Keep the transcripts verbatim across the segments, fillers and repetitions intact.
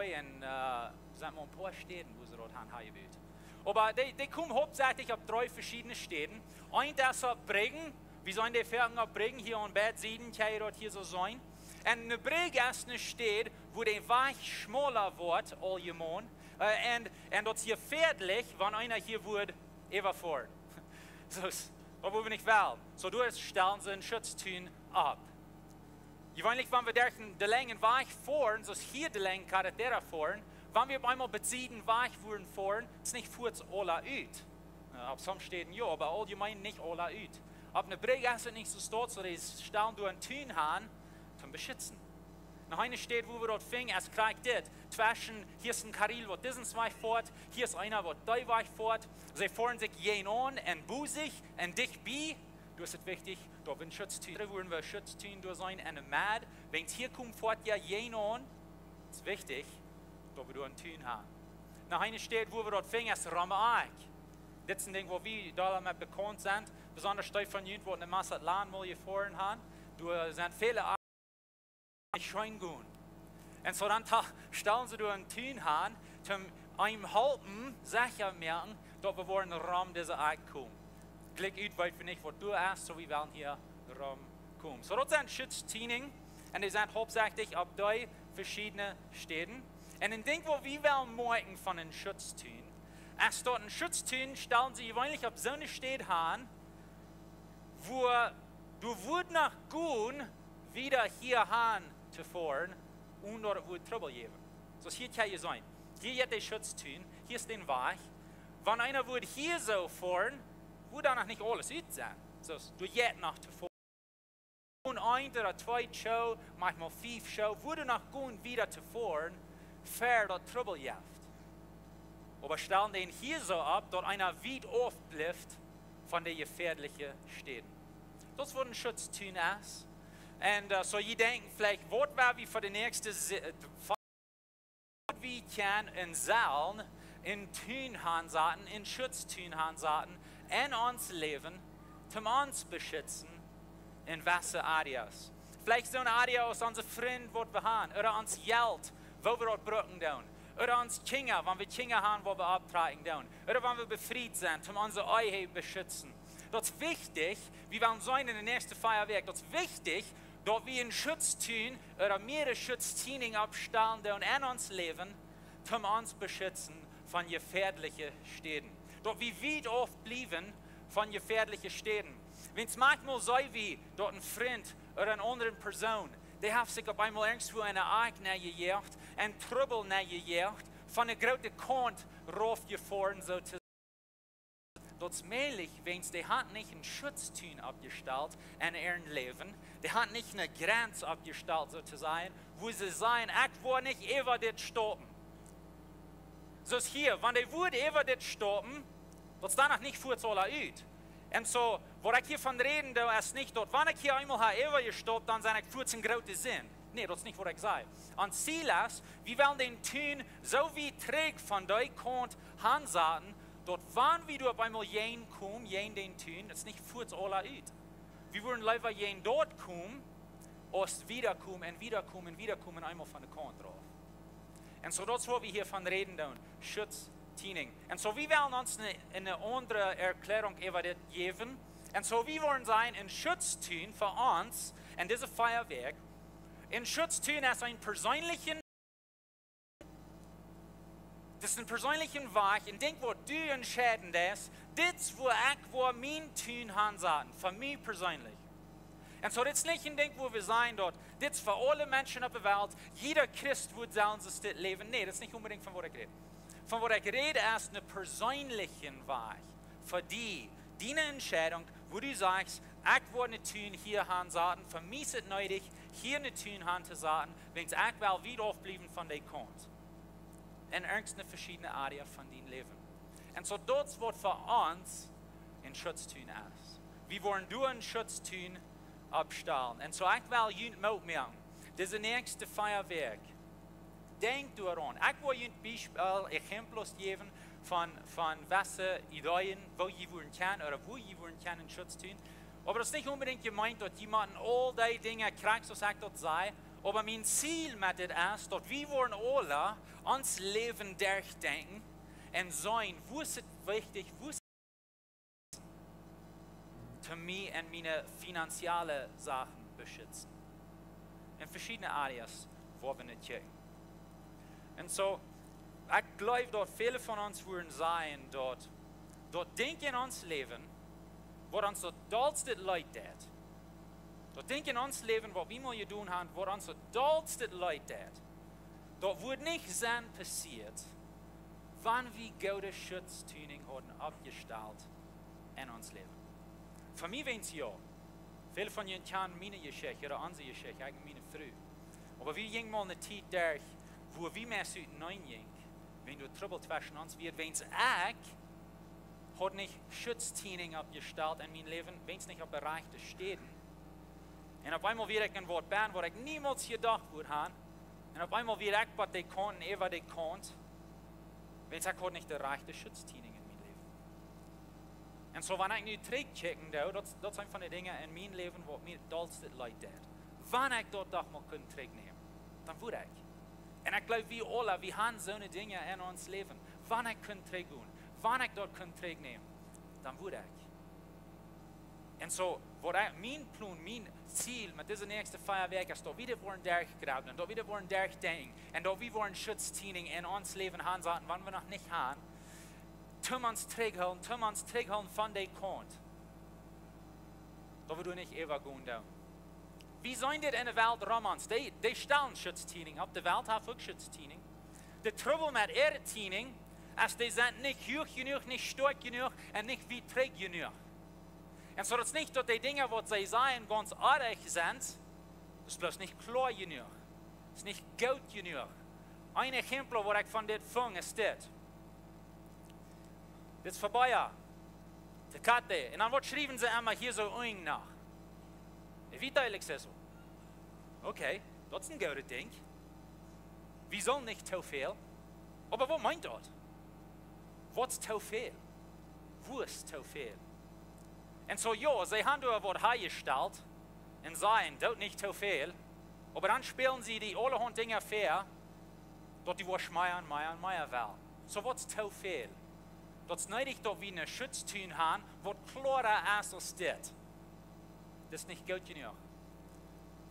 un, äh, sent mau een poa Städen, wua see daut han, han jebut. Oba dee, dee komen hauptsächlich opp dree veschiedne Städen. Eent es opp Briggen, wie sent dee Ferien opp Briggen, hia aun beid Sieden, kjenn jie daut hia soo seenen. Un eene Brigg es eene Städ, wua de Wajch schmala woat, aul jemaunt. Äh, un, un daut es jefäadlich, wan eena hia wudd äwafoaren. Soo, daut wudden wie nich wellen. Soo, doa stalen see een Schutztun opp. Jeweenlich, wan wie derch een, de Lenj Wajch foaren, soo aus hia de Lenj Carretera foaren, wan wie opp eemol bie Sieden Wajch wudden foaren, es nich fuaz aula ut. Äh, opp some Städen jo, oba auljemeen nich aula ut. Opp eene Brigg es et nich soo stoakj, soo dee stalen doa een Tun han, toom beschitzen. Noch eene Städ, wua wie daut finjen, es krakjt dit. Tweschen, hia es een Karreel, waut disen Wajch foat, hia es eena, waut dee Wajch foat. See foaren sikj jäajenaun un bosich un dicht bie. Doa es et wichtich, daut wie een Schutztun, doa wudden wie Schutztun doa seenen en de Med. Wan see hia komen, foat je jäajenaun. Et es wichtich, daut wie doa een Tun han. Noch eene Städ, wua wie daut finjen, es Romme Akj. Dit es een Dinkj, wua wie doa met bekaunt sent. Besonda dee von junt, waut no Mazatlán mol jefoaren sent. Doa sent väle Akjen, scheen goot. Un soo dan ta-, stalen see doa een Tun han, toom eenem halpen, secha moaken, daut wie woaren rom dise Akj komen. Krakjt ut, weet wie nich, waut doa es, soo wie wellen hia rom komen. Soo, daut sent Schutztunen, un dee sent hauptsächlich opp dee veschiedne Städen. Un een Dinkj, waut wie wellen moakjen von een Schutztun, es daut een Schutztun stalen see jeweenlich opp soone Städ han, wua du wudst noch gonen, wieda hia han to foaren, onen daut et wudd Trubbel jäwen. Soo aus hia kjenn jie seenen. Hia jeit de Schutztun, hia es de Wajch. Wan eena wudd hia soo foaren, wudd doa noch nich aules ut sennen. Soo aus, du jeist noch to foaren. Un eent ooda twee Schoo, maunchmol fief Schoo, wudd doa noch gonen wieda to foaren, ver daut Trubbel jeft. Oba stalen dän hia soo opp, daut eena wiet auf blift von de jefäadliche Städen. Daut es waut een Schutztun es. Un, äh, soo jie denkjen veleicht, waut woa wie fa de näakjste Si-, äh, fa-, waut wie kjennen un sellen een Tun hansaten, een Schutztun hansaten, en ons Läwen, toom ons beschitzen, en jewesse Areas. Veleicht soon Area aus onse Frind, waut wie han, ooda ons Jelt, woo wie daut brucken doonen, ooda ons Kjinja, wan wie Kjinja han, woo wie opptrakjen doonen, ooda wan wie befriet sent, om onse Ehe beschitzen. Daut es wichtich, wie wellen seenen en de näakjste vea Wäakj, daut es wichtich, daut wie een Schutztun ooda mearere Schutztunen oppstalen doonen en ons Läwen, om ons beschitzen von jefäadliche Städen. Daut wie wiet auf bliewen von jefäadliche Städen. Wiels maunchmol seenen wie daut een Frint ooda eene aundre Persoon, dee haft sikj opp eemol irjentwua en eene Akj nenjejoacht, en Trubbel nenjejoacht, von eene groote Kaunt raufjefoaren, soo to sajen. Daut es mäajlich, wiels dee haft nich een Schutztun oppjestalt en äa Läwen. Dee haft nich eene Grenz oppjestalt, soo to sajen, wua see sajen, ekj woa nich äwa dit stappen. Soo aus hia, wan dee wudd äwa dit stappen, daut es dan noch nich fuaz aula ut. Un soo, waut ekj hia von räden doo, es nich daut, wan ekj hia eemol hab äwa jestappt, dan sie ekj fuaz en groote Sind. Nä, daut es nich waut ekj saj. Ons Ziel es, wie wellen dän Tun soo wiet trigj von dee Kaunt hansaten, daut wan wie doa opp eemol jäajen komen, jäajen dän Tun, daut es nich fuaz aula ut. Wie wudden leewa jäajen doat komen, aus wieda komen un wieda komen un wieda komen, eemol von de Kaunt rauf. Un soo, daut es waut wie hia von räden doonen, Schutztunen. Un soo, wie wellen ons eene, eene aundre Erkjläarunk äwa dit jäwen. Un soo, wie wudden sajen, een Schutztun fa ons en dise vea Wäakj. Een Schutztun es een perseenlichen, daut es een perseenlichen Wajch, een Dinkj, waut du entscheiden deist, dit es, wua ekj woa mien Tun hansaten, fa mie perseenlich. Un soo, dit es nich een Dinkj, wua wie sajen, daut dit es fa aule Menschen opp de Welt, jieda Christ wudd sellen soo dit läwen. Nä, daut es nich onbedinjt von waut ekj räd. Von waut ekj räd, es een perseenlichen Wajch fa die, diene Entscheidunk, wua du sajchst, ekj woa een Tun hia hansaten, fa mie es et needich, hia een Tun hantosaten, wiels ekj well wiet aufbliewen von dee Kaunt. En irjent eene veschiedne Area von dien Läwen. Un soo, daut es waut fa ons een Schutztun es. Wie wudden doa een Schutztun oppstalen. Un soo, ekj well junt Moot moaken, dise näakjste vea Wäakj, denkjt doaraun. Ekj woa junt Biespel, Exemplos jäwen von, von jewesse Ideen, woo jie wudden kjennen ooda woo jie wudden kjennen Schutz doonen. Oba daut es nich onbedinjt jemeent, daut jie motten aul dee Dinja krakjt soo aus ekj daut saj. Oba mien Ziel met dit es, daut wie wudden aule ons Läwen derchdenkjen un seenen, woo es et wichtich, woo es et to mie en miene finanzielle Sachen beschitzen. En veschiedne Areas, wua wie nich kjikjen. Un soo, ekj gleew, daut väle von ons wudden sajen, daut, daut Dinkj en ons Läwen, waut ons daut dollste leet deit, daut Dinkj en ons Läwen, waut wie mol jedonen haben, waut ons daut dollste leet deit, daut wudd nich sennen passieet, wan wie goode Schutztieninj hauden oppjestalt en ons Läwen. Fa mie weens jo. Väle von junt kjanen miene Jeschicht, ooda onse Jeschicht, ekj un miene Fru. Oba wie jinjen mol ne Tiet derch, wua wie meist uteneen jinjen, wan doa Trubbel tweschen ons wia, weens ekj haud nich Schutztieninj oppjestalt en mien Läwen, weens nich opp de rajchte Städen. Un opp eemol wia ekj en waut benn, waut ekj niemols jedocht wudd haben. Un opp eemol wia ekj bie de Kaunt un äwa de Kaunt, weens ekj haud nich de rajchte Schutztieninj en mien Läwen. Un soo, wan ekj nu trigjkjikjen doo, daut, daut sent von de Dinja en mien Läwen, waut mie daut dollste leet deit. Wan ekj daut doch mol kunn trigjnämen, dan wudd ekj. Un ekj gleew, wie aula, wie haben soone Dinja en ons Läwen. Wan ekj kunn trigjgonen, wan ekj daut kunn trigjnämen, dan wudd ekj. Un soo, waut ekj, mien Plon, mien Ziel met dise näakjste vea Wäakj es, daut wie dit woaren derchgrubblen, daut wie dit woaren derchdenkjen, un daut wie woaren Schutztieninj en ons Läwen haben saten, wan wie noch nich haben, toom ons trigjhoolen, toom ons trigjhoolen von de Kaunt, daut wie doa nich äwagonen doonen. Wie seenen dit en de Welt rom ons, dee, dee stalen Schutztieninj opp, de Welt haft uk Schutztieninj. De Trubbel met äare Tieninj es, dee sent nich huach jenuach, nich stoakj jenuach un nich wiet trigj jenuach. Un soo, daut es nich, daut de Dinja, waut see sajen, gaunz oajch sent, daut es bloos nich kloa jenuach. Daut es nich goot jenuach. Een Exempel, waut ekj von dit funk, es dit. Dit es Fabaya, Tecate. Un dan, waut schriewen see emma hia soo unjen noch? Wie deel ekj see soo? Okay, daut es een goodet Dinkj. Wie sellen nich too väl. Oba waut meent daut? Waut es too väl? Woo es too väl? Un soo, jo, see haben doa waut hanjestalt un sajen, doot nich too väl. Oba dan spälen see die aulahaunt Dinja väa, daut du woascht mea un mea un mea wellen. Soo, waut es too väl? Daut es needich, daut wie een Schutztieninj haben, waut kloara es aus dit. Dit es nich goot jenuach.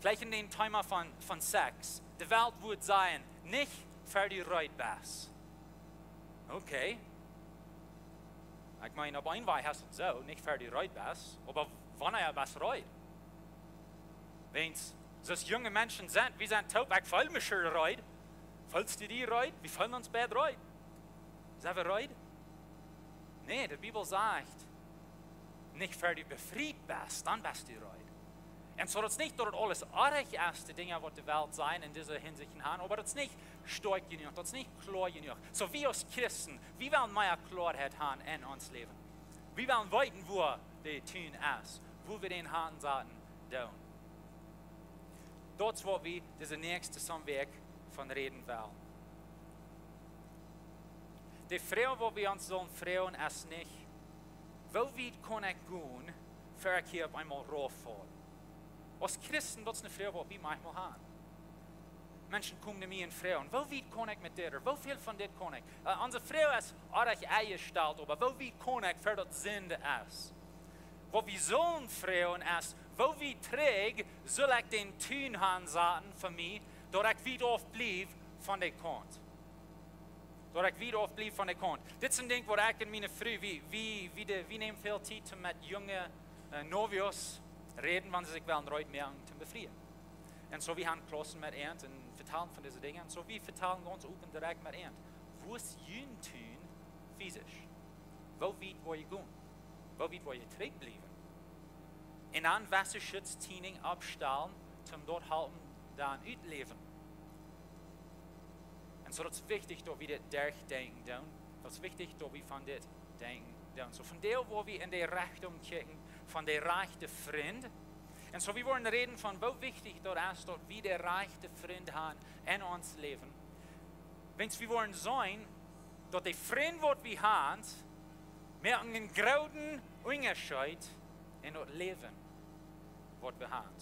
Veleicht en däm Thema von, von Sex. De Welt wudd sajen, nich ea du reed best. Okay. Ekj meen, opp eene Wies es et soo, nich ea du reed best, oba wanea best reed? Weens, soo aus junge Menschen sent, wie sent toop, ekj feel mie scheen reed. Feelst du die reed? Wie feelen ons beid reed? Sent wie reed? Nä, de Bibel sajcht, nich ea du befriet best, dan best du reed. Un soo, daut es nich, daut et aules oajch es, de Dinja, waut de Welt sajen en dise Hinsicht haben, oba daut es nich stoakj jenuach, daut es nich kloa jenuach. Soo, wie aus Christen, wie wellen mea Kloaheit haben en ons Läwen. Wie wellen weeten, woo de Tun es, woo wie dän haben saten doonen. Daut es, waut wie dise näakjste Sonnwäakj von räden wellen. De Froag, waut wie ons sellen froagen, es nich, woo wiet kaun ekj gonen, ea ekj hia opp eemol rauf faul? Aus Christen, daut es eene Froag, waut wie maunchmol haben. Menschen komen no mie un froagen, woo wiet kaun ekj met dit, ooda woo väl von dit kaun ekj? Äh, onse Froag es oajch enjestalt, oba woo wiet kaun ekj, ea daut Sind es? Waut wie sellen froagen es, woo wiet trigj saul ekj dän Tun haben saten fa mie, daut ekj wiet auf bliew von de Kaunt? Daut ekj wiet auf bliew von de Kaunt. Dit es een Dinkj, waut ekj un miene Fru, wie, wie, wie de, wie nämen väl Tiet met junge, äh, novios räden, wan see sikj wellen reed moaken toom befrieen. Un soo, wie haben Klaussen met an un vetalen von dise Dinja. Un soo, wie vetalen gaunz open direkt met an. Woo es jun Tun physisch? Woo wiet woa jie gonen? Woo wiet woa jie trigj bliewen? Un dan waut fa Schutztieninj oppstalen, toom daut halpen dan utläwen. Un soo, daut es wichtich, daut wie dit derchdenkjen doonen. Daut es wichtich, daut wie von dit denkjen doonen. Soo, vondoag woa wie en de Rechtunk kjikjen von de rajchte Frind. Un soo, wie woaren räden von woo wichtich daut es, daut wie de rajchte Frind haben en ons Läwen. Weens wie woaren seenen, daut de Frind, waut wie haben, moaken eenen grooten Unjascheet en daut Läwen, waut wie haben.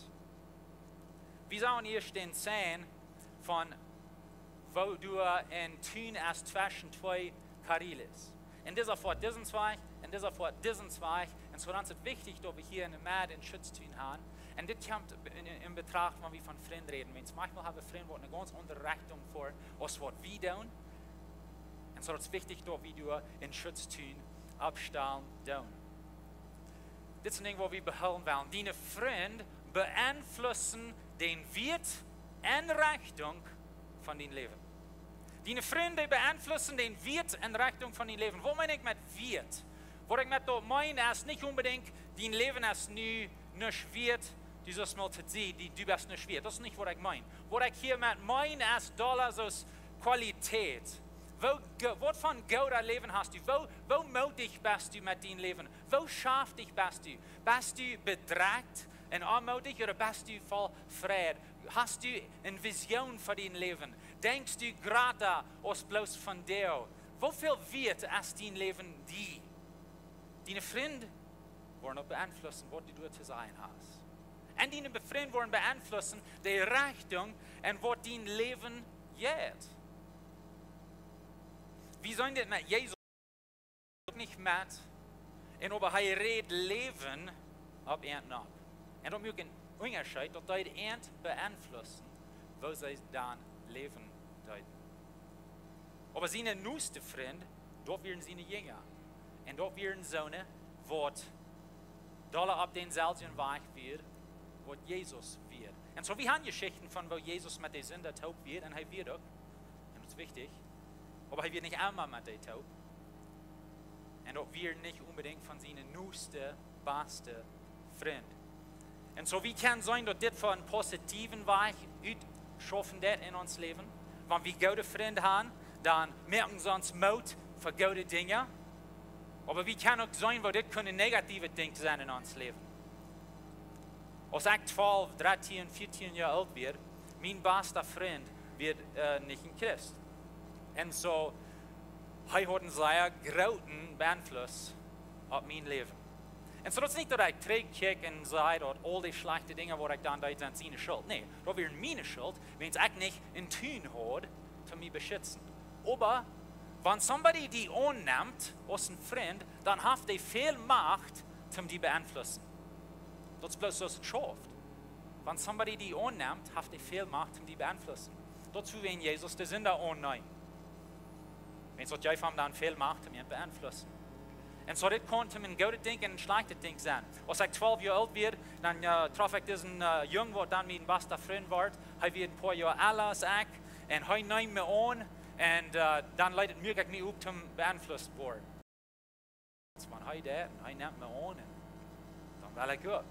Wie sellen ieescht dän Sign von Woo du en Tun es tweschen twee Karrielen. En disen foat disen Zweich, en disen foat disen Zweich. Un soo dan es et wichtich, daut wie hia en de Medd en Schutz tun haben. Un dit kjemt en, en, en Betracht, wan wie von Frind räden. Wiels maunchmol haben Frind, waut en gaunz aundre Rechtunk foaren, aus waut wie doonen. Un soo dan es et wichtich, daut wie doa en Schutz tun, oppstalen doonen. Dit es een Dinkj, waut wie behoolen wellen. Diene Frind beeinflussen dän Wieet un Rechtunk von dien Läwen. Diene Frind beeinflussen dän Wieet un Rechtunk von dien Läwen. Waut meen ekj met Wieet? Waut ekj met daut meen, es nich onbedinjt, dien Läwen es nu nuscht wieet, du sust mol to sie, du, du best nuscht wieet. Daut es nich, waut ekj meen. Waut ekj hia met meen, es dolla soo aus Qualität. Woo ge-, waut fa een goodet Läwen hast du? Woo, woo mootich best du met dien Läwen? Woo schaftich best du? Best du bedrekjt un onmootich, ooda best du voll Fräd? Hast du eene Vision fa dien Läwen? Denkjst du grata aus bloos von die? Woo väl wieet es dien Läwen die? Diene Frind woaren uk beeinflussen, waut du doa to sajen hast. Un diene Frind woaren beeinflussen de Rechtunk, en waut dien Läwen jeit. Wie seenen dit met Jesus uk nich met. Un oba hee rät Läwen opp an opp. Un daut moakt een Unjascheet, daut dee an beeinflussen, woo see dan läwen deeden. Oba siene noste Frind, daut wieren siene Jinja. Un daut wieren soone, waut dolla opp dänselwjen Wajch wieren, waut Jesus wia. Un soo, wie haben Jeschichten von, woo Jesus met de Sinda toop wia, un hee wia uk. Un daut es wichtich. Oba hee wia nich emma met dee toop. Un daut wia nich onbedinjt von siene noste, baste Frind. Un soo, wie kjennen seenen, daut dit fa een positiewen Wajch utschaufen deit en ons Läwen. Wan wie goode Frind haben, dan moaken see ons Moot fa goode Dinja. Oba wie kjennen uk seenen, woo dit kunn een negatiewet Dinkj sennen en ons Läwen. Aus ekj twalf, drettieen, vieetieen Joa oolt wia, mien basta Frind wia, äh, nich een Christ. Un soo, hee haud een sea grooten Einfluss opp mien Läwen. Un soo, daut es nich, daut ekj trigjkjikj un saj, daut aul dee schlajchte Dinja, waut ekj dan deed, sent siene Schult. Nä, daut wia miene Schult, wiels ekj nich een Tun haud, om mie to beschitzen. Oba wan somebody die aunnemt aus een Frind, dan haft dee väl Macht, om die beeinflussen. Daut es bloos soo aus et schauft. Wan somebody die aunnemt, haft dee väl Macht, om die beeinflussen. Daut es wuarom Jesus de Sinda aunneem. Wiels daut jeef am dan väl Macht, om an beeinflussen. Un soo, dit kunn een goodet Dinkj un een schlajchtet Dinkj sennen. Aus ekj twalf Joa oolt wia, dan, äh, trof ekj disen, äh, Jung, waut dan mien basta Frind wort. Hee wia een poa Joa ella aus ekj. Un hee neem mie aun. Un, äh, dan leet et mie, ekj mie uk om beeinflusst woaren. Wan hee deit, un hee nemt mie aun, un dan well ekj uk.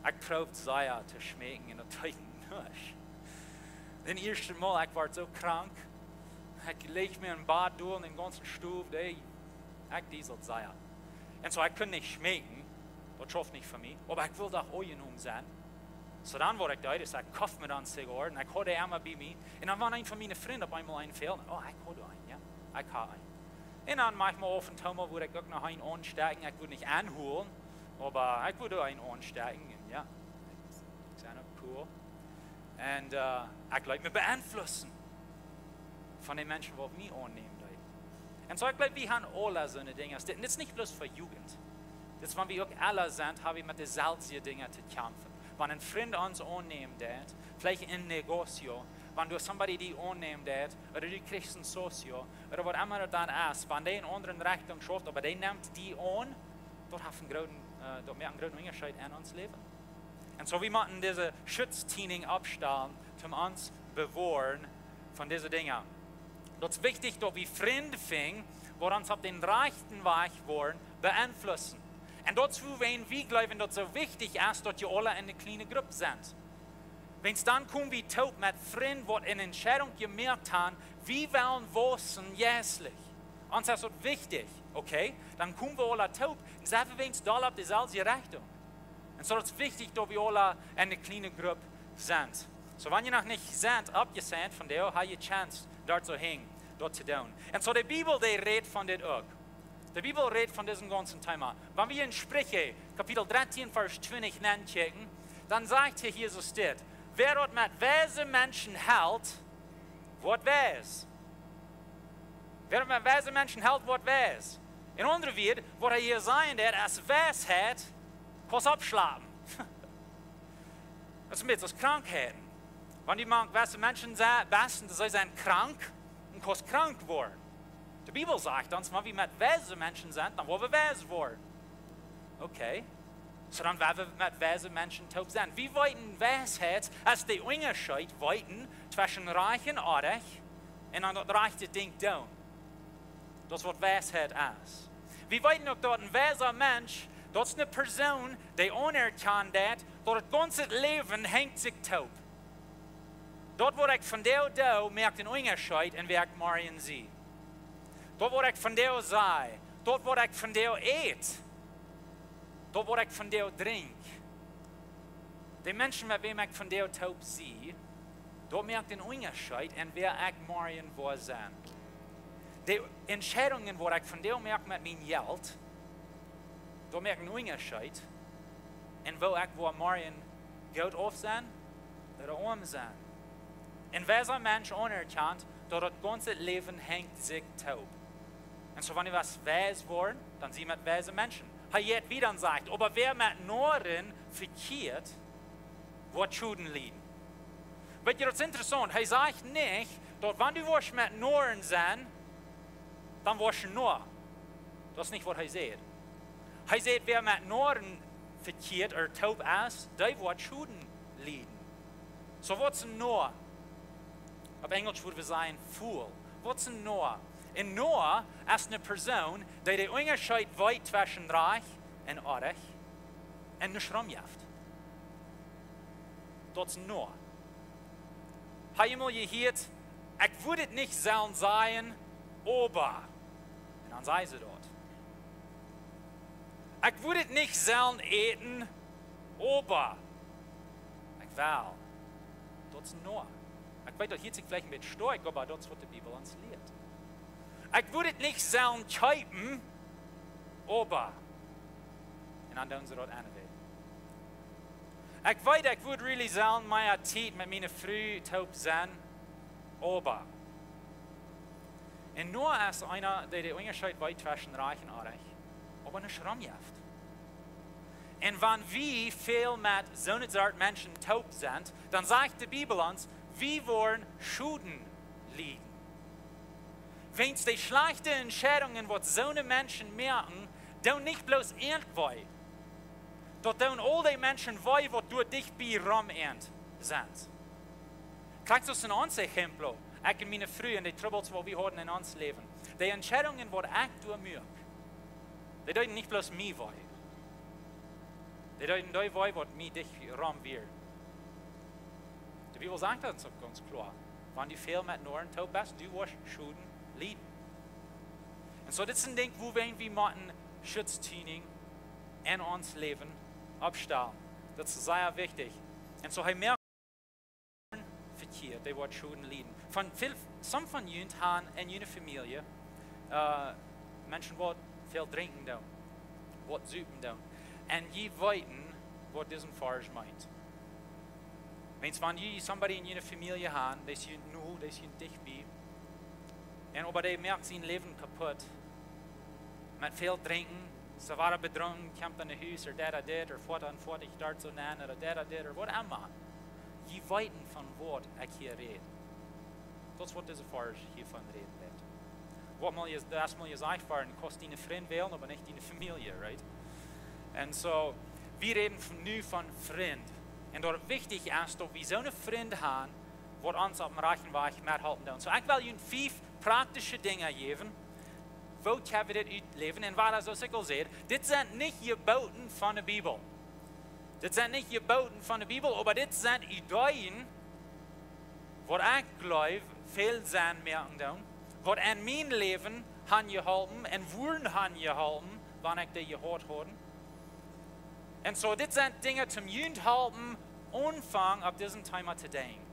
Ekj proowd sea to schmeekjen un daut deed nuscht. Daut ieeschte Mol, ekj wort soo krank. Ekj läd mie em Bad dol un dän gaunzen Stow, dee, ekj dieseld sea. Un soo, ekj kunn nich schmeekjen, daut schauft nich fa mie, oba ekj wull doch aunjenomen sennen. Soo dan, waut ekj deed, es, ekj koft mie dan Zigoaren, ekj haud dee emma bie mie. Un dan, wan een von miene Frind opp eemol een fäld, oh, ekj haud een, jo, ekj haud een. Un dan maunchmol auf un too mol wudd ekj uk noch een aunstekjen. Ekj wudd nich aunhoolen, oba ekj wudd een aunstekjen. Un jo, ekj sie uk cool. Un, äh, ekj leet mie beeinflussen von de Menschen, waut mie aunnämen deeden. Un soo, ekj jleew, wie haben aule soone Dinja. Dit, dit es nich bloos fa Jugend. Dit es, wan wie uk ella sent, hab wie met deeselwje Dinja to kjamfen. Wan een Frint ons aunnämen deit, veleicht en negocio, wan doa somebody die aunnämen deit, ooda du kjrichst een socio, ooda waut emma daut dan es, wan dee en aundre Rechtunk schauft, oba dee nemt die aun, daut haft een grooten, äh, daut moakt een grooten Unjascheet en ons Läwen. Un soo, wie motten dise Schutztiening oppstalen, om ons bewoaren von dise Dinja. Daut es wichtich, daut wie Frind finjen, waut ons opp dän rajchten Wajch woaren beeinflussen. Un daut es wuarom wie jleewen, daut soo wichtich es, daut jie aula en eene kjliene Grupp sent. Wiels dan kjenn wie toop met Frind, waut eene Entscheidunk jemoakt haben, wie wellen wausen jeistlich. Ons es daut wichtich, okay? Dan kjenn wie aula toop un sent wie weens doll opp deeselwje Rechtunk. Un soo, daut es wichtich, daut wie aula en eene kjliene Grupp sent. Soo, wan jie noch nich sent, oppjesajcht von doa, hab jie Chance, doa soo hinjen, daut to doonen. Un soo, de Bibel, dee rät von dit uk. De Bibel rät von disen gaunzen Thema. Wan wie en Spricha, Kapitel drettieen, Varsch twintich nenkjikjen, dan sajcht hia Jesus dit: Wäa daut met weise Menschen helt, Woat weis. Wäa met weise Menschen helt, woat weis. En aundre Wieed, waut hee hia sajen deit, es Weisheit, kaust oppschlapen. Daut es een bät aus Krankheiten. Wan du mank weise Menschen se-, best, dan see sent krank, dan kaust krank woaren. De Bibel sajcht ons, wan wie met weise Menschen sent, dan woa wie weis woaren. Okay. Soo dan woa wie met weise Menschen toop sennen. Wie weeten Weisheit, es de Unjascheet weeten tweschen rajcht un orrajcht un dan daut rajchte Dinkj doonen. Daut es waut Weisheit es. Wie weeten uk daut een weisa Mensch, daut es eene Persoon, dee aunerkjant daut, daut daut gaunze Läwen henjt sikj toop. Daut waut ekj vondoag doo, moakt een Unjascheet en wäa ekj morjen sie. Daut waut ekj vondoag saj, daut waut ekj vondoag ät, daut waut ekj vondoag drinkj. De Menschen, met wäm ekj vondoag toop sie, daut moakt een Unjascheet en wäa ekj morjen woa sennen. De Entscheidungen waut ekj vondoag moak met mien Jelt, daut moakt een Unjascheet en woo ekj woa morjen, goot auf sennen ooda oam sennen. Een weisa Mensch aunerkjant daut daut gaunze Läwen henjt sikj toop. Un soo wan wie weis woaren, dan sie met weise Menschen. Hee jeit wieda un sajcht, oba wäa met Noaren vekjieet, woat Schoden lieden. Weet jie, daut es interessaunt. Hee sajcht nich daut wan du woascht met Noaren sennen, dan woascht du een Noa. Daut es nich waut hee sajcht. Hee sajcht, wäa met Noaren vekjieet ooda toop es, dee woat Schoden lieden. Soo waut es een Noa? Opp Enjelsch wudd wie sajen fool. Waut es een Noa? Een Noa es eene Persoon, dee de Unjascheet weet tweschen rajcht un orrajcht un nuscht romjeft. Daut es een Noa. Hab jie mol jehieet, ekj wudd et nich sellen sajen, oba. Un dan sajen see daut. Ekj wudd et nich sellen äten, oba ekj well. Daut es een Noa. Ekj weet, daut hieet sikj veleicht een bät stoakj, oba daut es waut de Bibel ons lieet. Ekj wudd et nich sellen kjeepen, oba. Un dan doonen see daut anyway. Ekj weet, ekj wudd really sellen mea Tiet met miene Fru toop sennen, oba. Een Noa es eena, dee de Unjascheet weet tweschen rajcht un orrajcht, oba nuscht romjeft. Un wan wie väl met soone Sort Menschen toop sent, dan sajcht de Bibel ons, wie woaren Schoden lieden. Wäajens de schlajchte Entscheidungen waut soone Menschen moaken, doonen nich bloos an wee. Daut doonen aul dee Menschen wee waut doa dicht bie rom an sent. Kjikj, soo aus en ons Ejempel, ekj un miene Fru un de Trubbels waut wie hauden en ons Läwen. De Entscheidungen waut ekj doa muak, dee deeden nich bloos mie wee. Dee deeden dee wee waut mie dicht rom wieren. De Bibel sajcht ons uk gaunz kloa, wan du väl met Noaren toop best, du woascht Schoden lieden. Un soo, dit es een Dinkj, woo wie, wie motten Schutztiening en ons Läwen oppstalen. Daut es sea wichtich. Un soo, hee moakt vekjieet, dee woat Schoden lieden. Von väl, some von junt han en june Famielje, äh, Menschen waut väl drinkjen doonen, waut supen doonen. Un jie weeten waut disen Varsch meent. Wäajens wan jie somebody en june Famielje han, dee es junt no, dee es junt dicht bie, un oba dee moakt sien Läwen kaput met väl drinkjen, see woaren bedrunken, kjemt aun de Hus, ooda dit ooda dit, ooda foat aun foat, ekj doa soo nenn, ooda dit ooda dit, ooda waut emma. Jie weeten von waut ekj hia räd. Daut es waut dise Varsch hia von räden deit. Waut mol jie, daut es mol jesajcht worden, kaust diene Frind wälen, oba nich diene Famielje, right? Un soo, wie räden von, nu von Frind. Un daut wichtich es, daut wie soone Frind han, waut ons opp dän rajchten Wajch methalpen doonen. Soo, ekj well junt fief praktische Dinja jäwen, woo kjenn wie dit utläwen? Un wada, soo aus ekj aul säd, dit sent nich Jeboten von de Bibel. Dit sent nich Jeboten von de Bibel, oba dit sent Ideeen, waut ekj jleew, väl Senn moaken doonen, waut en mien Läwen han jeholpen un wudden han jeholpen, wan ekj dee jehoat haud. Un soo, dit sent Dinja toom junt halpen, aunfangen opp disen Thema to denkjen.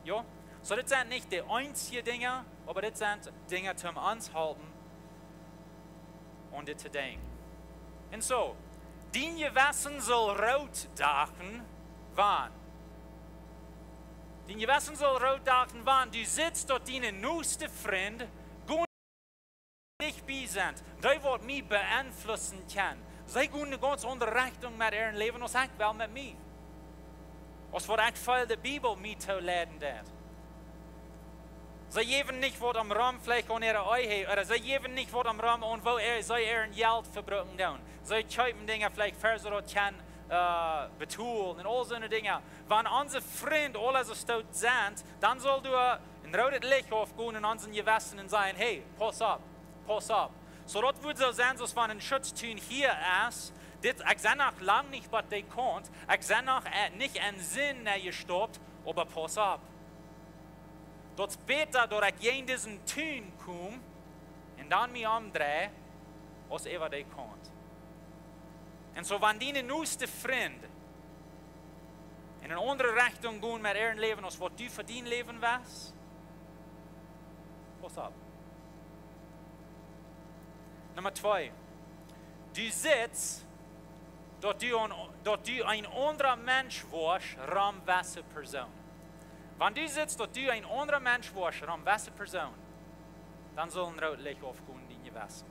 Jo? Soo, dit sent nich de eensje Dinja, oba dit sent Dinja toom ons halpen, aun dit to denkjen. Un soo, dien Jewessen saul Roo dagen, wan? Dien Jewessen saul Rot dachen, wan du sitst, daut diene noste Frind gonen nich bie sent, dee waut mie beeinflussen kjennen. See gonen ne gaunz aundre Rechtunk met äa Läwen aus ekj well met mie. Aus waut ekj feel de Bibel mie to leiden deit. See jäwen nich waut om rom veleicht aun äare Ehe, ooda see jäwen nich waut om rom aun woo äa, see äa Jelt vebrucken doonen. See kjeepen Dinja veleicht fa see daut kjennen, äh, betolen un aul soone Dinja. Wan onse Frind aule soo stoot sent, dan saul doa een roodet Licht oppgonen en onse Jewessen un sajen: "Hey, pauss opp, pauss opp." Soo daut woat soo sennen, soo aus wan een Schutztun hia es. Dit, ekj sie noch lang nich bie dee Kaunt, ekj sie noch, äh, nich em Sind nenjestopt, oba pauss opp. Daut es bäta, daut ekj jäajen disen Tun kom un dan mie omdrei, aus äwa dee Kaunt. Un soo, wan diene noste Frind en eene aundre Rechtunk gonen met äa Läwen aus waut du fa dien Läwen west, pauss opp. Numma twee. Du sitst, daut du een, daut du een aundra Mensch woascht, rom wesse Persoon. Wan du sitst, daut du een aundra Mensch woascht, rom wesse Persoon, dan saul een root Licht oppgonen en dien Jewessen.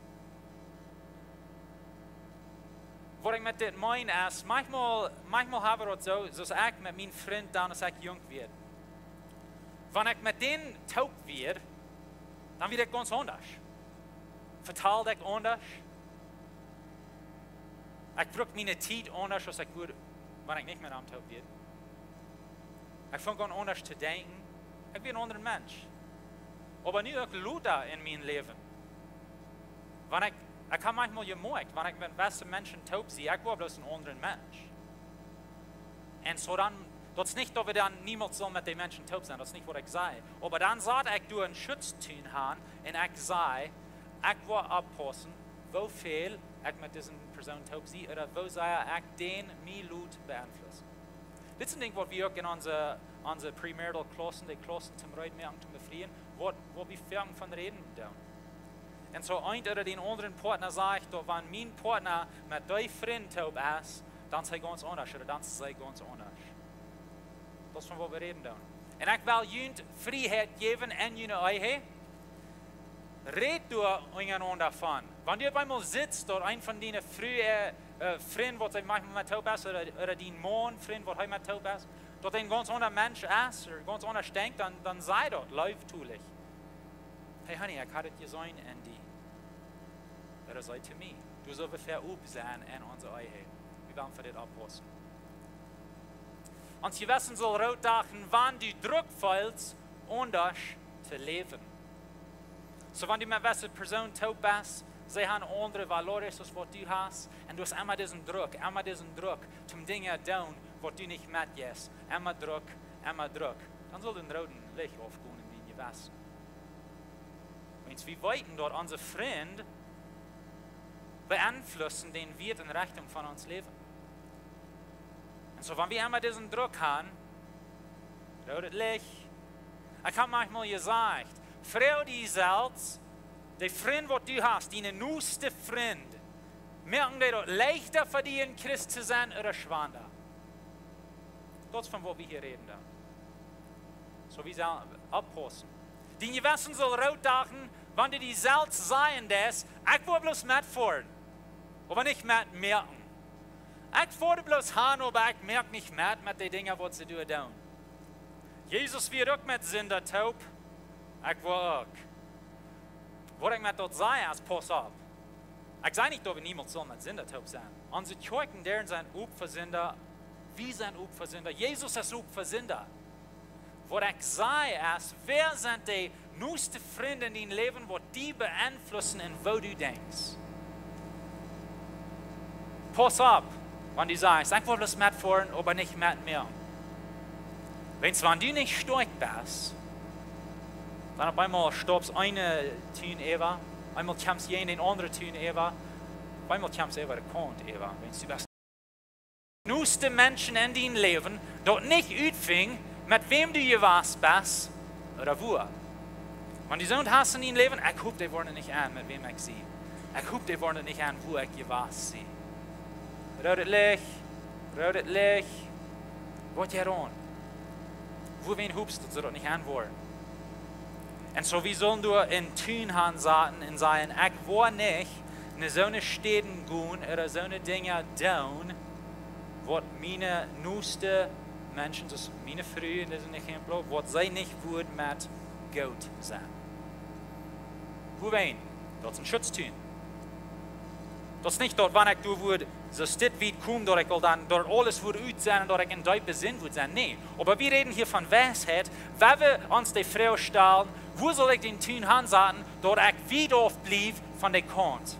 Waut ekj met dit meen es, maunchmol, maunchmol hab wie daut soo, soo aus ekj met mien Frind dan, aus ekj junk wia. Wan ekj met dän toop wia, dan wia ekj gaunz aundasch. Vetald ekj aundasch. Ekj brukt miene Tiet aundasch aus ekj wudd, wan ekj nich met am toop wia. Ekj funk aun aundasch to denkjen. Ekj wia een aundra Mensch. Oba nu uk lota en mien Läwen. Wan ekj, ekj hab maunchmol jemoakjt, wan ekj met wesse Menschen toop sie, ekj woa bloos een aundra Mensch. Un soo dan, daut es nich daut wie dan niemols sellen met dee Menschen toop sennen, daut es nich waut ekj saj. Oba dan saul ekj doa een Schutztun han un ekj saj, ekj woa oppaussen, woo väl ekj met dise Persoon toop sie, ooda woo sea ekj dän mie lot beeinflussen. Dit es een Dinkj waut wie uk en onse, onse premarital Klaussen, dee Klaussen toom reed moaken, toom befrieen, waut, waut wie foaken von räden doonen. Un soo eent ooda dän aundren Partner sajcht, daut wan mien Partner met dee Frind toop es, dan es hee gaunz aundasch, ooda dan es see gaunz aundasch. Daut es von waut wie räden doonen. Un ekj well junt Frieheit jäwen en june Ehe. Räd doa unjarenaunda von. Wan du opp eemol sitst, daut een von diene Fru, äh, äh, Frind, waut see maunchmol met toop es, ooda, ooda dien Maun, Frind, waut hee met toop es, daut een gaunz aundra Mensch es, ooda gaunz aundasch denkjt, dan, dan saj daut leeftolich. "Hey, honey, ekj hab daut jeseenen en die." Ooda saj to mie. Doa sell wie fa op sennen en onse Ehe. Wie wellen fa dit oppaussen. Ons Jewessen saul root dachen, wan du Druck feelst, aundasch to läwen. Soo, wan du met wesse Persoon toop best, see han aundre valores aus waut du hast, un du hast emma disen Druck, emma disen Druck, toom Dinja doonen, waut du nich metjeist, emma Druck, emma Druck, dan saul een roodet Licht oppgonen en dien Jewessen. Wiels wie weeten, daut onse Frind beeinflussen dän Wieet un Rechtunk von ons Läwen. Un soo, wan wie emma disen Druck han, roodet Licht. Ekj hab maunchmol jesajcht, froag die selfst, dee Frind waut du hast, diene noste Frind, moaken dee daut leichta fa die een Christ to sennen ooda schwanda? Daut es von waut wie hia räden dan. Soo, wie sellen oppaussen. Dien Jewessen saul root dachen, wan du die selfst sajen deist: "Ekj woa bloos metfoaren, oba nich metmoaken. Ekj foa doa bloos han, oba ekj moak nich met, met dee Dinja waut see doa doonen." Jesus wia uk met Sinda toop. Ekj woa uk. Waut ekj met daut saj es, pauss opp. Ekj saj nich, daut wie niemols sellen met Sinda toop sennen. Onse Kjoakjen, dee sent op fa Sinda. Wie sent op fa Sinda. Jesus es op fa Sinda. Waut ekj saj es, wäa sent dee noste Frind en dien Läwen, waut die beeinflussen en woo du denkjst? Pauss opp, wan du sajchst: "Ekj woa bloos metfoaren, oba nich metmoaken." Wiels wan du nich stoakj best, dan opp eemol stopst eene Tun äwa, eemol kjemst du en dän aundren Tun äwa, opp eemol kjemst du äwa de Kaunt äwa. Wiels du best noste Menschen en dien Läwen, daut nich utfinjen, met wäm du jewast best, ooda wua. Wan du soont hast en dien Läwen, ekj hop, dee woaren nich aun, met wäm ekj sie. Ekj hop, dee woaren nich aun, wua ekj jewast sie. Roodet Licht, roodet Licht. Waut jeit aun? Wuarom hopst du daut see daut nich aunwoaren? Un soo, wie sellen doa een Tun aunsaten un sajen: Ekj woa nich no soone Städen gonen ooda soone Dinja doonen, waut miene noste Menschen, soo aus miene Fru en disen Exempel, waut see nich wudd met goot sennen. Wuarom? Daut es een Schutz tun. Daut es nich daut, wan ekj doa wudd soo dit wiet komen, daut ekj aul dan doa aules wudd utsennen un daut ekj en deepe Sind wudd sennen. Nä, oba wie räden hia von Weisheit. Wan wie ons de Froag stalen: Wua saul ekj dän Tun aunsaten, daut ekj wiet auf bliew von de Kaunt?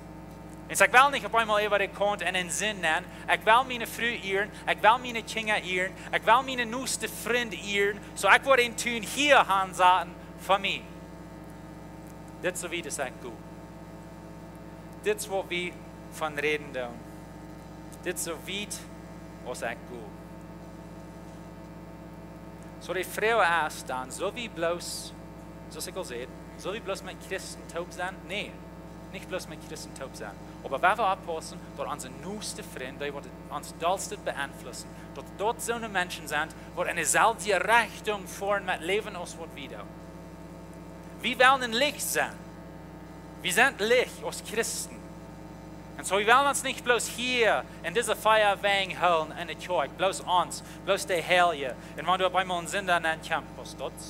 Un ekj well nich opp eemol äwa de Kaunt en Sind nenn. Ekj well miene Fru ieren, ekj well miene Kjinja ieren, ekj well miene noste Frind ieren. Soo, ekj woa dän Tun hia aunsaten fa mie. Dit es soo wiet aus ekj go. Dit es waut wie von räden doonen. Dit es soo wiet aus ekj go. Soo, de Froag es dan: Sell wie bloos, soo aus ekj aul säd, sell wie bloos met Christen toop sennen? Nä, nich bloos met Christen toop sennen. Oba wie wellen oppaussen, daut onse noste Frind, dee waut ons dollste beeinflussen, daut daut soone Menschen sent, waut en deeselwje Rechtunk foaren met Läwen aus waut wie doonen. Wie wellen een Licht sennen. Wie sent Licht aus Christen. Un soo, wie wellen ons nich bloos hia en dise vea Wenj hoolen en de Kjoakj, bloos ons, bloos de Heilje. Un wan doa opp eemol een Sinda nenn kjemt, bloos daut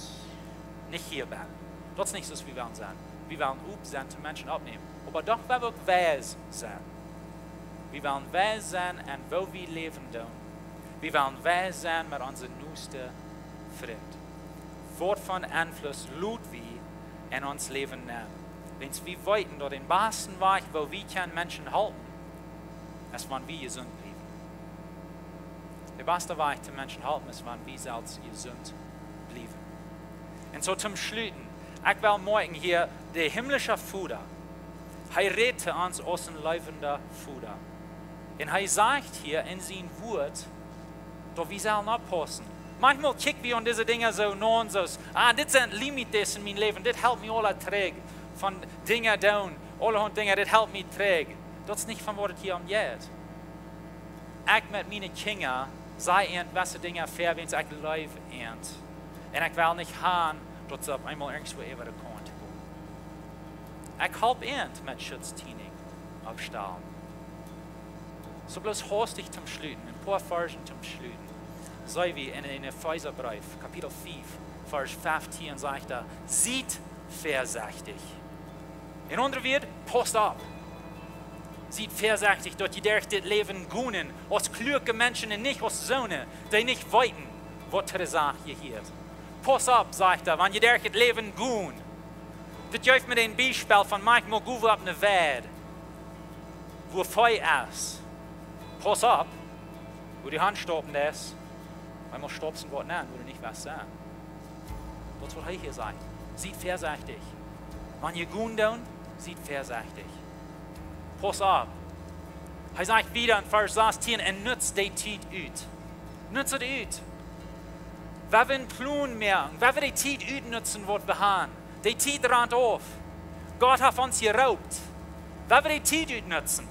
nich hia bennen. Daut es nich soo aus wie wellen sennen. Wie wellen op sennen, toom Menschen oppnämen. Oba doch, wie wellen uk weis sennen. Wie wellen weis sennen en woo wie läwen doonen. Wie wellen weis sennen met onse noste Frind. Waut von Einfluss lot wie en ons Läwen nenn? Wiels wie weeten, daut de baste Wajch, woo wie kjennen Menschen halpen, es wan wie jesunt bliewen. De baste Wajch toom Menschen halpen es wan wie selfst jesunt bliewen. Un soo toom Schluten, ekj well moakjen hia, de himmlische Voda, hee rät to ons aus een leewenda Voda. Un hee sajcht hia en sien Wuat, daut wie sellen oppaussen. Maunchmol kjikj wie aun dise Dinja soo no un soo aus: Ah, dit sent Limites en mien Läwen, dit helt mie aula trigj von Dinja doonen, aulahaunt Dinja, dit helt mie trigj. Daut es nich von waut et hia om jeit. Ekj met miene Kjinja saj an wesse Dinja väa, wiels ekj leew an. Un ekj well nich han, daut see opp eemol irjentwua äwa de Kaunt komen. Ekj halp an met Schutztiening oppstalen. Soo, bloos haustich toom Schluten, een poa Varsch toom Schluten, seen wie en, en Efeesabreef, Kapitel fiew, Varsch feftieen, sajcht hee: Siet väasechtich. En aundre Wieed, pausst opp. Siet väasechtich, daut jie derch dit Läwen gonen aus kluake Menschen un nich aus soone, dee nich weeten, waut to de Sach jehieet. Pausst opp, sajcht hee, wan jie derch dit Läwen gonen. Dit jeft mie een Biespel von: Maunchmol go wie opp ne Weid, wua Vee es. Pausst opp, wua du hanstaupen deist. Eemol staupst du waut nenn, wua du nich west sennen. Daut es waut hee hia sajcht. Siet väasechtich. Wan jie gonen doonen, siet väasechtich. Pausst opp. Hee sajcht wieda en Varsch sastieen: Un nutzt de Tiet ut. Nutzt et ut. Wie wellen een Plon moaken, wie wellen de Tiet utnutzen, waut wie han. De Tiet rant auf. Gott haft ons jeroopt. Wie wellen de Tiet utnutzen.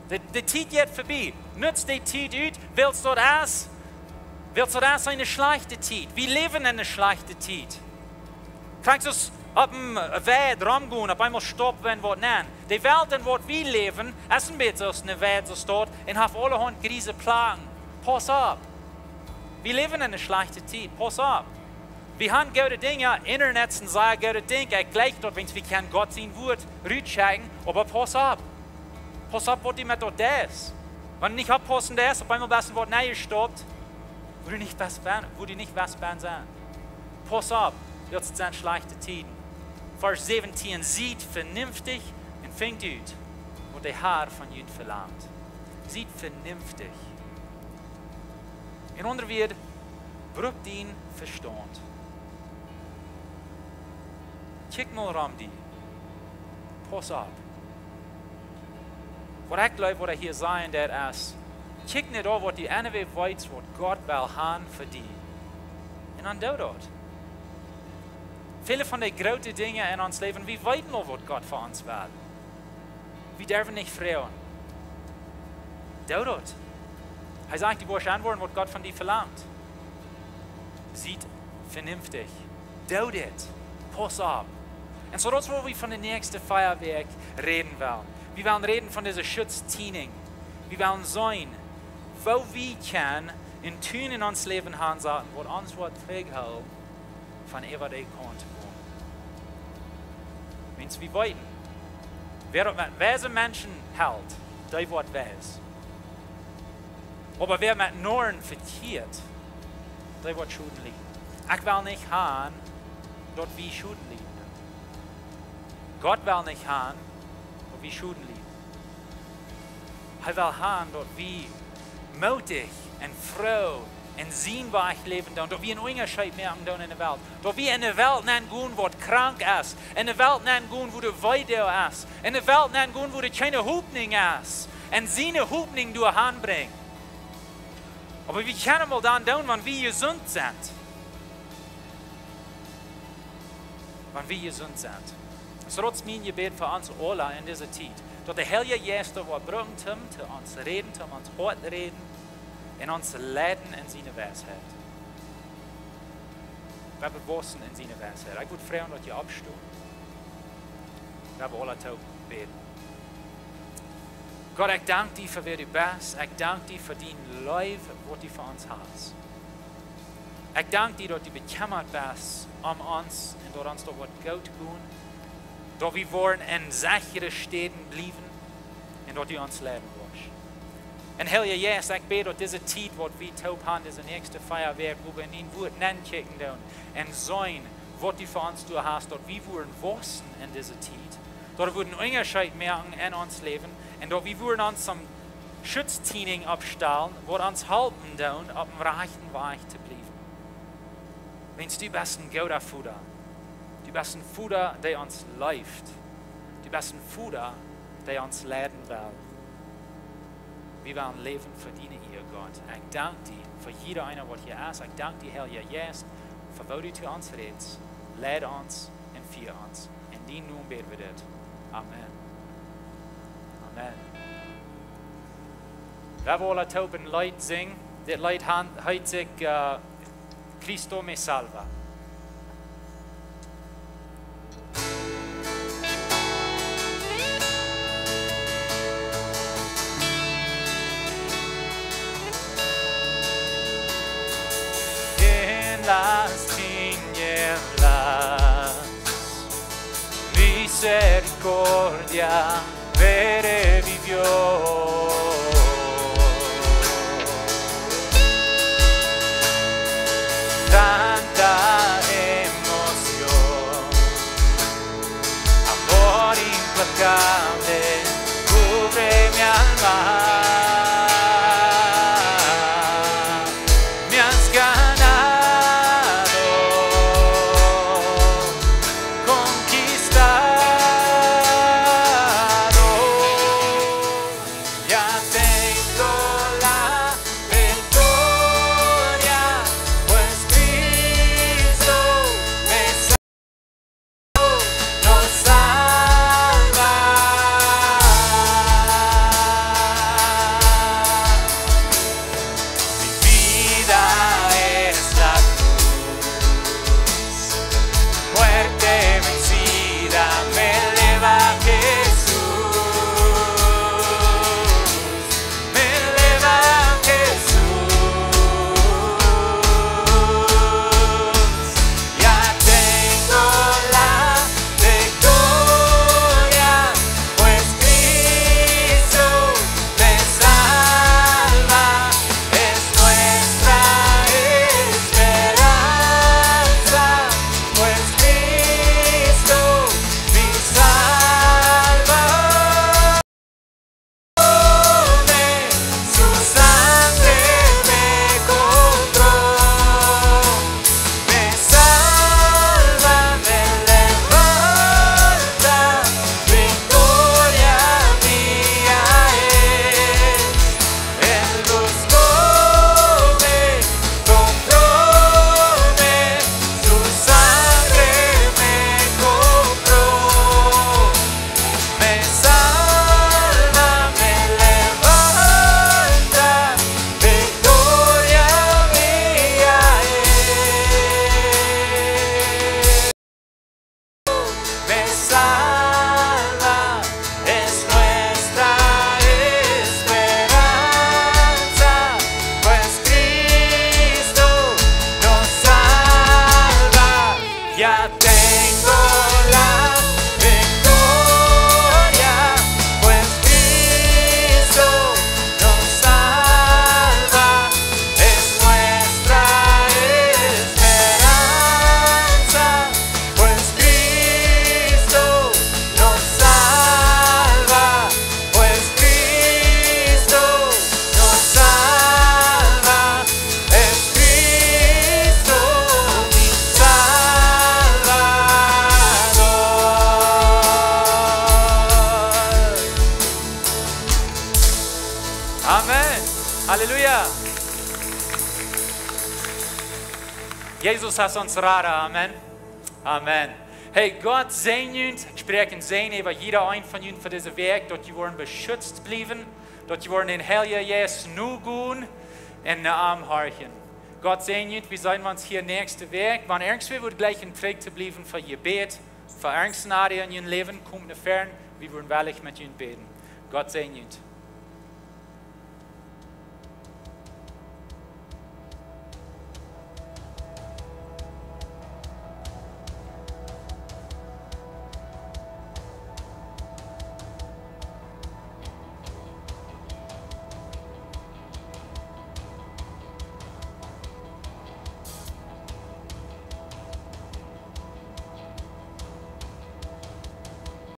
De, de Tiet jeit verbie. Nutzt de Tiet ut, wiels daut es, wiels daut es eene schlajchte Tiet. Wie läwen en eene schlajchte Tiet. Kjikj, soo aus opp ne Weid romgonen, opp eemol staupt wan waut nenn. De Welt, en waut wie läwen, es een bät soo aus ne Weid, soo aus daut, un haft aulahaunt griese Plakjen. Pausst opp. Wie läwen en eene schlajchte Tiet. Pausst opp. Wie han goode Dinja, Internet es een sea goodet Dinkj. Ekj jleich daut, wiels wie kjennen Gott sien Wuat rutschekjen, oba pausst opp. Pausst opp, waut du met daut deist. Wan du nich oppaussen deist, opp eemol best du waut nenn jestaupt, wua du nich west bennen, wua du nich west bennen sennen. Pausst opp, daut sent schlajchte Tieden. Varsch säwentieen: Siet venenftich un finjt ut, waut de Har von junt velangt. Siet venenftich. En aundre Wieed, bruk dien Vestaunt. Kjikj mol rom die. Pausst opp. Waut ekj jleew, waut hee hia sajen deit es: Kjikj nich opp waut du aunwäajen weetst, waut Gott well han fa die. Un dan doo daut. Väle von de groote Dinja en ons Läwen, wie weeten aul, waut Gott fa ons well. Wie derwen nich froagen. Doo daut. Hee sajcht, du woascht aunwoaren, waut Gott von die velangt. Siet vernünftig. Doo dit. Pauss opp. Un soo daut es waut wie von de näakjste Fieawäakj räden wellen. Wie wellen räden von dise Schutztieninj. Wie wellen seenen, woo wie kjennen een Tun en ons Läwen hansaten, waut ons woat trigjhoolen von äwa de Kaunt to gonen. Wiels wie weeten, wäa daut met weise Menschen helt, dee woat weis. Oba wäa met Noaren vekjieet, dee woat Schoden lieden. Ekj well nich han, daut wie Schoden lieden. Gott well nich han, daut wie Schoden lieden. Hee well han, daut wie mootich un froo en sien Wajch läwen doonen, daut wie een Unjascheet moaken doonen en de Welt. Daut wie en de Welt nenn gonen, waut krank es. En de Welt nenn gonen, wua de Weedoag es. En de Welt nenn gonen, wua de kjeene Hopninj es. Un siene Hopninj doa han brinjen. Oba wie kjennen mau dan doonen, wan wie jesunt sent. Wan wie jesunt sent. Soo daut es mien Jebäd fa ons aula en dise Tiet. Daut de Heilje Jeist daut woat brucken, om to ons räden, om ons Hoat räden un ons leiden en siene Weisheit. Wie woaren waussen en siene Weisheit. Ekj wudd froagen, daut jie oppstonen. Wie wellen aula toop bäden. Gott, ekj dank die fa wäa du best. Ekj dank die fa diene Leew, waut du fa ons hast. Ekj dank die, daut du bekjemmat best om ons un daut ons daut woat goot gonen. Daut wie woaren en sechre Städen bliewen un daut du ons leiden woascht. Un Heilja Jeist, ekj bäd, daut dise Tiet, waut wie toop han, dise näakjste Fieawäakj, wua wie en dien Wuat nenkjikjen doonen un seenen, waut du fa ons doa hast, daut wie woaren waussen en dise Tiet, daut wie woaren een Unjascheet moaken en ons Läwen un daut wie woaren ons soone Schutztieninj oppstalen, waut ons halpen doonen, opp dän rajchten Wajch to bliewen. Wiels du best een gooda Voda. Du best een Voda, dee ons leeft. Du best een Voda, dee ons leiden well. Wie wellen läwen fa diene Ea, Gott. Ekj dank die fa jieda eena, waut hia es. Ekj dank die, Heilja Jeist, fa waut du to ons rätst. Leid ons un fia ons. En dienen Nomen bäd wie dit. Amen. Amen. Wie wellen aula toop een Leet sinjen. Dit Leet han-, heet sikj, äh, Cristo me salva. En las tinieblas, misericordia revivió. Tanta emoción, amor implacable cubre mi alma. Me has ganado, conquistado. Ya tengo la victoria, pues Cristo me salvó, nos salva. Halleluja. Jesus es ons Rada. Amen. Amen. Hey, Gott säajen junt. Ekj spräakj een Säajen äwa jieda een von junt fa dise Wäakj, daut jie woaren beschützt bliewen, daut jie woaren dän Heiljen Jeist nogonen un no am horchen. Gott säajen junt. Wie seenen ons hia näakjste Wäakj. Wan irjentwäa wudd jleichen trigj to bliewen fa Jebäd, fa irjent een Aria en jun Läwen, komt no väaren, wie woaren wellich met junt bäden. Gott säajen junt.